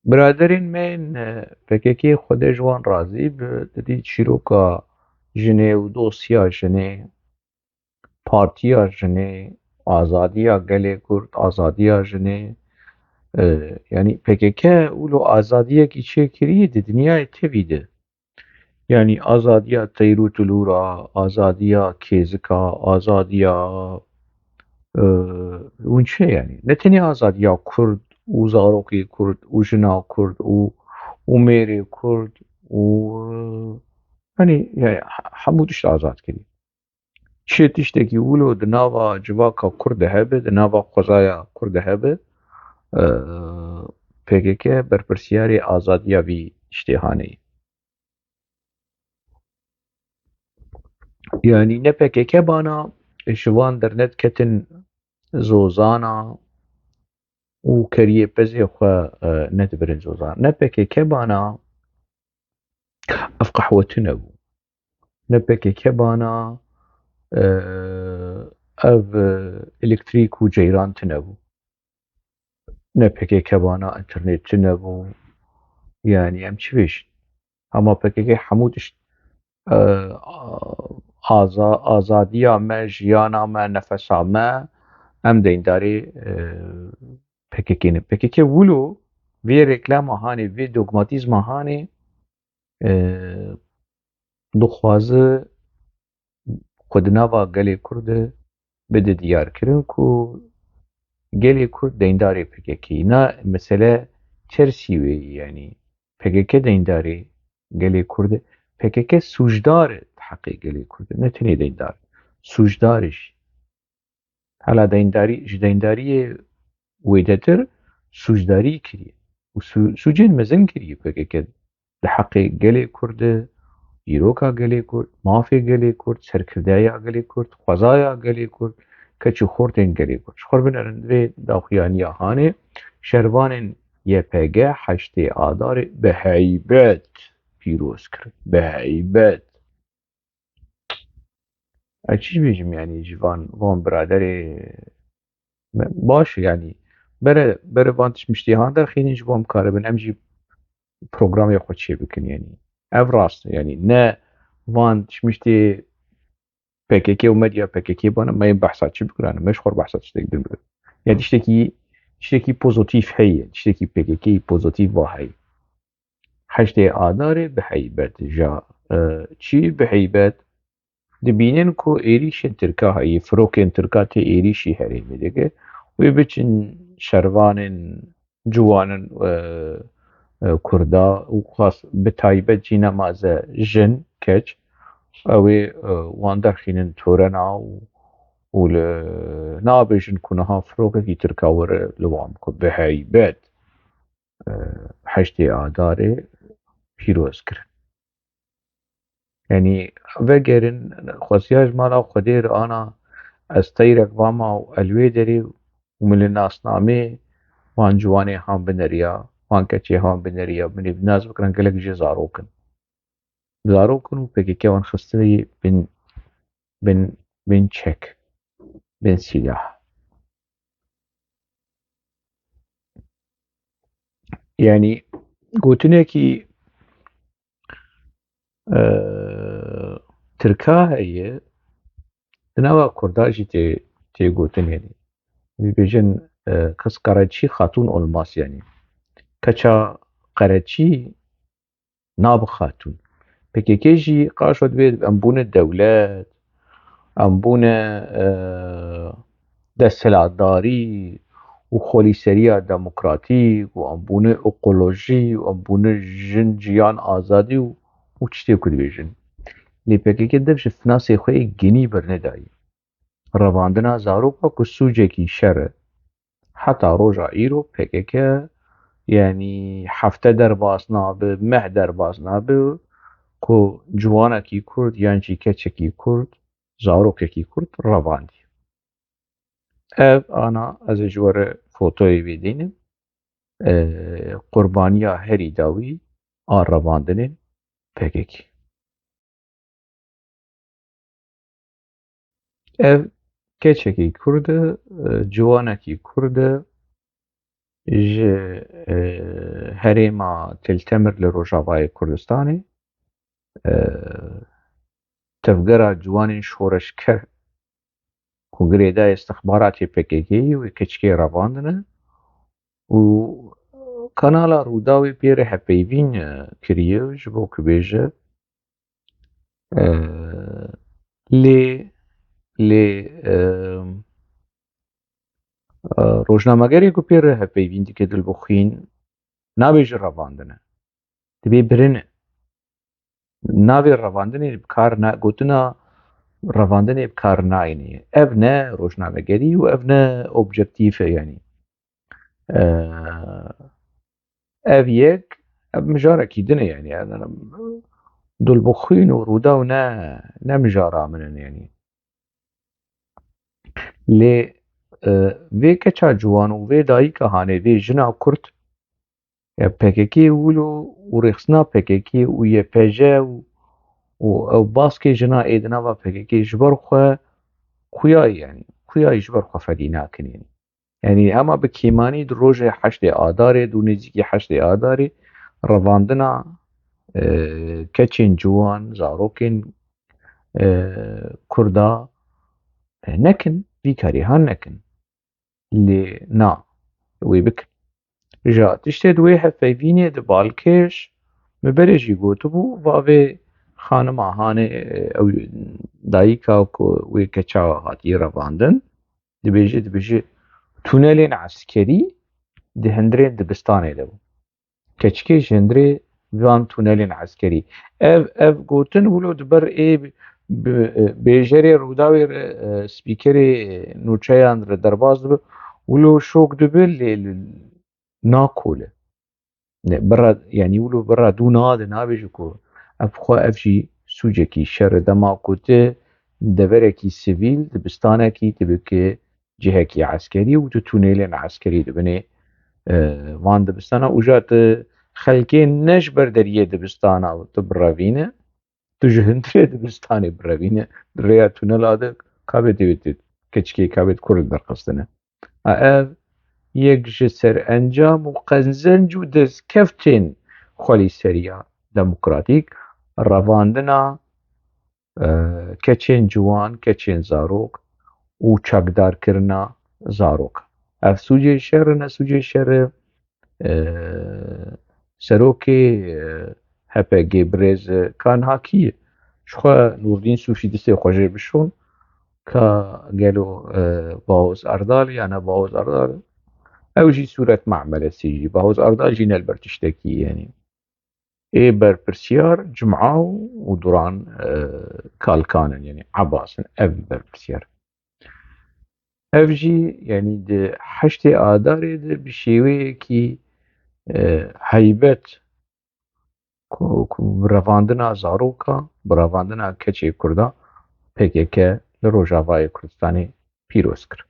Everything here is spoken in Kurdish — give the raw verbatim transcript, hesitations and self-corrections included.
Biraderên me yên, e, P K K Xwedê ji wan razî bi, didî çîroka jinê û dosya jinê, partiya jinê, azadiya gelê Kurd, azadiya jinê, e, yanî P K K wilo azadiyekî çêkirî di dinyayê tevî de. Yanî azadiya teyr û tilûra, azadiya kêzika, azadiya, e, hûn çi yanî? Ne tenê azadiya Kurd û zarokê Kurd û jina Kurd û, û mêrê Kurd û, e, yanî, yanî he-, hemû tişt azad kirî. Çi tiştekî wilo di nava civaka Kurd de hebe, di nava xwezaya Kurd de hebe, e, P K K berpirsiyarê azadiya vî tiştê hanê. Yanî ne P K K bana ji van dernediketin zozana û keriyê pezê xwe, e, nedibirin zozan. Ne P K K bana ev qehwe tune bû. Ne P K K bana, e, ev, e, elektrîk û ceyran tune bû. Ne P K K bana internet tune bû. Yanî em çi bêjin? Hema P K K hemû tişt, e, aza-, azadiya me, jiyana me, nefesa me, em deyndarê, e, P K K ne. P K K wilo vê reklama hanê, vê dogmatîzma hanê, e, dixwaze xwe di nava gelê Kurd de bide diyarkirin ku gelê Kurd deyndarê P K K. Na mesele tersî wê ye, yanî P K K deyndarê gelê Kurd e. P K K sûcdar e di heqê gelê Kurd de. Ne tenê deyndar, sûcdar e jî. Hela deyndarî, ji deyndariyê wêdetir sûcdarî kiriye. Û sû-, sûcên mezin kiriye P K K di heqê gelê Kurd de, îroka gelê Kurd, mafê gelê Kurd, serkirdeya gelê Kurd, xwezaya gelê Kurd, keç û xortên gelê Kurd. Ji xwe binerin vê daxuyaniya hanê, şervanên Y P G heştê Adarê bi heybet pîroz kirin. Bi heybet. Ez çi bêjim, yanî ji van, van biraderê me, baş e, yanî bere, bere van tişt miştê han derxînin ji bo em karibin, em jî programê xwe çê bikin, yanî ev rast e, yanî ne van tişt miştê P K K û medya P K K bana, me yên behsa çi bikin, me ji xwe behsa tiştek din bikin. Ya tiştekî, tiştekî pozotîf heye, tiştekî P K K pozotîf va heye. Heştê Adarê bi heybet ja, e, çi bi heybet? Dibînin ku êrîşên Tirka heye, firokên Tirka tê êrîşî herêmê dike. Wê biçin şervanên ciwanin, e, e, Kurda û xas bi taybet jî nemaze jin, keç, ew ê, e, wan derxînin torena û, û li nabêjin ku niha firokekî Tirka were li wan ku bi heybet. e, heştê Adarê pîroz kirin. Yanî vegerin, xwestiya ji mala Xwedê re ana, ez teyrek vama û el wê derê û min li nasnamê van ciwanê han bineriya, van keçê han bineriya, min ê bi nas bikirin gelek jê zarok in. Zarok in û P K K wan xistinê bin, bin, bin çek, bin sîlah. Yanî gotinekî, e, Tirka heye, di nava Kurda jî tê, tê gotin, yanî. Dibêjin, e, kız Karaçî xatûn olmaz, yanî. Keça Qereçî nabe xatûn. P K K jî qaşo dibê em bûne dewlet, em bûne, e, desthilatdarî û xwelîseriya demokratîk û em bûne ekolojî û em bûne jin, jiyan, azadî û, û tiştê ku dibêjin. Lê P K K dev ji finasê xwe yê genî bernedayî. Revandina zaroka ku sûcekî şer e. Heta roja îro P K K, yanî hefte derbas nabe, meh derbas nabe ku ciwanekî Kurd yan jî keçekî Kurd, zarokekî Kurd revandî. Ev ana ez ê ji we re fotoyê vê dînim. E, qurbaniya herî dawî a revandinên P K K. Ev keçekî Kurd e, e, ciwanekî Kurd e, ji, e, herêma Til Temir li Rojavayê Kurdistanê, e, tevgera ciwanên şoreşker ku girêdayî istixbaratê P K K yê wê keçikê revandine û kanala Rûdawê pê re hevpeyvîn, e, kiriye ji bo ku bêje, e, lê, lê, e, e, rojnamegerê ku pê re hevpeyvîn dike Dilbixwîn nabêje revandine. Dibê birine. Navê revandinê bi kar na-, gotina revandinê bi kar nayêne. Ev ne rojnamegerî û ev ne objektîf e, yanî. E, ev yek, ev mijarekî din e, yanî. Dilbixwîn û Rûdaw ne, ne mijara min in, yanî. Lê, e, vê keça ciwan û vê dayika hanê, vê jina Kurd, ya P K K wilo û rêxistina P K K û Y P J û, û ew baskê jina ê di nava P K K ji ber xwe xuya, yanî, xuya ji ber xwe fedî nakin, yanî. Yanî hema bi kêmanî di rojê heştê Adarê, di nêzîkî heştê Adarê revandina, e, keçên ciwan, zarokên, e, Kurda, e, nekin, vî karî han nekin. Lê na, wê bikin. Ja tiştê di wê hevpeyvînê di balkêş, min berê jî gotibû, va vê xanima hanê, ew dayika ku wê keça hatiye revandin, dibêje, dibêje, tunelên eskerî di hundirên dibistanê de bû. Keçikê ji hundirê van tunelên eskerî. Ev, ev gotin wilo di ber ê bi, bi, bêjerê Rûdawê re, e, spîkerê nûçeyan re derbas dibe, wilo şok dibe, lê, lê nakole. Ne, bira, yanî wilo bira dû nade, nabêje ku ev xwe, ev jî sûcekî şer e. Dema ku tu deverekî sivîl, dibistanekî, tu bike cihekî eskerî û tu tunelên eskerî dibinê, e, van dibistana û ja tu xelkê ne ji ber deriyê dibistana tu birevîne, tu ji hundirê dibistanê birevîne, di rêya tunela de kabê divê tu keçikê kabê tu kurê derxistine. A ev yek ji serencam û qezenc û destkeftên xwelîseriya demokratîk, revandina, e, keçên ciwan, keçên zarok û çekdarkirina zarok. Ev sûcê şer e, ne sûcê şer e, e, serokê, e, H P G birêz, e, Kan Hakî ye. Ji xwe Nûrdîn Sûfî distê xwe jê bişon, ka gelo, e, Bahoz Erdal ya ne Bahoz Erdal. Ew jî sûret me'melesî jî. Bahoz Erdal jî ne li ber tiştekî, yanî. Ê berpirsiyar Cuma û Duran, e, Kalkan in, yanî Ebas in, ev berpirsiyar. Ev jî, yanî di heştê Adarê de bi şêweyekî, e, heybet ku, ku bi revandina zaroka, bi revandina keçê Kurda P K K li Rojavayê Kurdistanê pîroz kir.